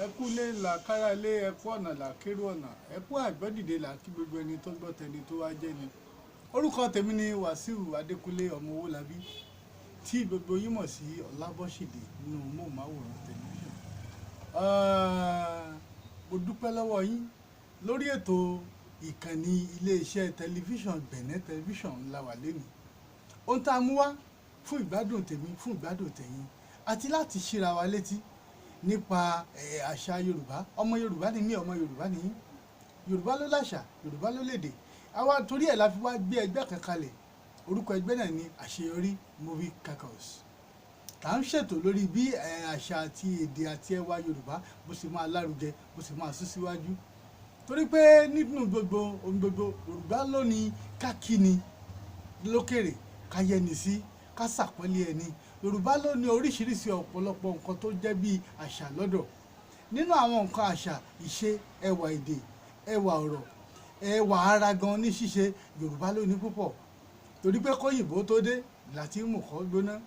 Ẹ kú lé là kára lé, ẹ kú ọ̀nà là kérò ọ̀nà, ẹ kú àgbọ́dìde là kí gbogbo ẹni tó gbọ́ tẹni tó wá jẹ́ ni. Orúkọ tèmi ni Wàsíù Adékúnlé ọmọ Owólabí, tí gbogbo yín mọ̀ sí Ọlábọ̀ṣìdé nínú móhùnmáwòrán tẹlifíṣàn. Mo dúpẹ́ lọ́wọ́ yín. Lórí ètò ìkànnì iléeṣẹ́ tẹlifíṣàn Benin Tẹlifíṣàn ńlá wà lẹ́nu. Ohun tá a mú wá fún ìgbádùn tèmi, fún ìgbádùn tẹ̀yin, àti láti ṣíra wa létí nípa àṣà Yorùbá. Ọmọ Yorùbá ni mí, ọmọ Yorùbá ni yín. Yorùbá ló láṣà, Yorùbá ló lédè. Àwa torí ẹ̀ la fi wá gbé ẹgbẹ́ kan kalẹ̀. Orúkọ ẹgbẹ́ náà ni Àṣeyọrí Movie Caucus. Tá à ń ṣètò lórí bí àṣà àti èdè àti ẹwà Yorùbá bó ṣe máa lárugẹ, bó ṣe máa sún síwájú, torí pé nínú gbogbo ohun gbogbo, Yorùbá ló ní ká kíni lókèrè, ká yẹni sí, ká ṣàpọ́nlé ẹni. Yorùbá ló ní oríṣiríṣi ọ̀pọ̀lọpọ̀ nǹkan tó jẹ́ bí àṣà lọ́dọ̀. Nínú àwọn nǹkan àṣà, ìṣe, ẹwà èdè, ẹwà ọ̀rọ̀, ẹwà ara gan ní ṣíṣe, Yorùbá ló ní púpọ̀, torí pé kóyìnbó tó dé láti mú kọ́ gbóná,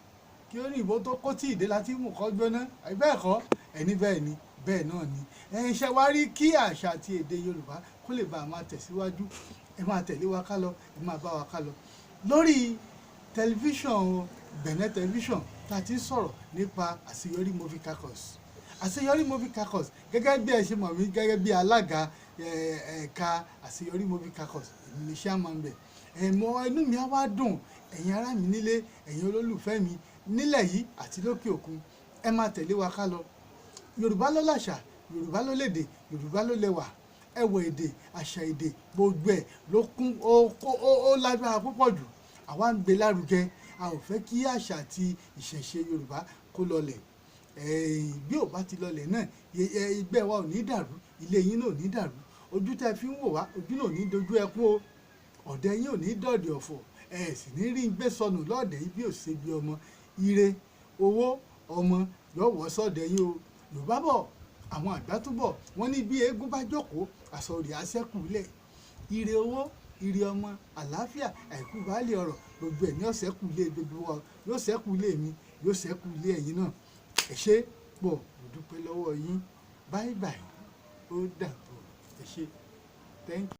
kí òyìnbó tó kó tí ì dé láti mú kọ́ gbóná. Bẹ́ẹ̀ kọ́ ẹni? Bẹ́ẹ̀ ni, bẹ́ẹ̀ náà ni. Ẹ ṣe wá rí kí àṣà àti èdè Yorùbá kó lè bá a máa tẹ̀síwájú, ẹ máa tẹ̀lé wa ká lọ, ẹ máa bá wa ká lọ lórí tẹlifíṣàn Benin Tẹlifíṣàn, tá a ti ń sọ̀rọ̀ nípa Àṣeyọrí Movie Caucus. Àṣeyọrí Movie Caucus, gẹ́gẹ́ bí ẹ ṣe mọ̀ mí gẹ́gẹ́ bí alága ẹ̀ka Àṣeyọrí Movie Caucus, èmi ní chairman bẹ̀. Ẹ̀mọ́ inú mi á wá dùn. Ẹ̀yin ará mi nílé, ẹ̀yin olólùfẹ́ mi nílẹ̀ yìí àti lókè òkun, ẹ máa tẹ̀lé wa ká lọ. Yorùbá ló láṣà, Yorùbá ló lédè, Yorùbá ló lẹ́wà. Ẹwà èdè, àṣà èdè, gbogbo ẹ̀ ló kún ó lágbára púpọ̀ jù. Àwa ń gbé lárugẹ. A ò fẹ́ kí àṣà àti ìṣẹ̀ṣe Yorùbá kó lọlẹ̀. Bí ò bá ti lọlẹ̀ náà, ẹgbẹ́ wa ò ní dàrú, ilé yín náà ò ní dàrú. Ojú tẹ́ fi ń wò wá, ojú náà ò ní dojú ẹkún o. Ọ̀dẹ̀ yín ò ní dọ̀dẹ̀ ọ̀fọ̀, ẹ sì ní rí gbé sọnù lọ́ọ̀dẹ̀ yìí bí ò ṣe bí ọmọ. Ire, owó, ọmọ yóò wọ́ sọ́dẹ̀ yín o. Yorùbá bọ̀, àwọn àgbà tó bọ̀, wọ́n ní bí eégún bá jókòó, aṣọ rẹ̀ á ṣẹ́kù lẹ̀. Ire owó, ire ọmọ, àlàáfíà, àìkú baálé ọ̀rọ̀, gbogbo ẹ̀ ní ó ṣẹ́kù lé gbogbo wa. Yóò ṣẹ́kù lé mi, yóò ṣẹ́kù lé ẹ̀yin náà. Ẹ ṣé pọ̀, mo dúpẹ́ lọ́wọ́ yín. Bye bye, ó dàbọ̀, ẹ ṣé, thank you.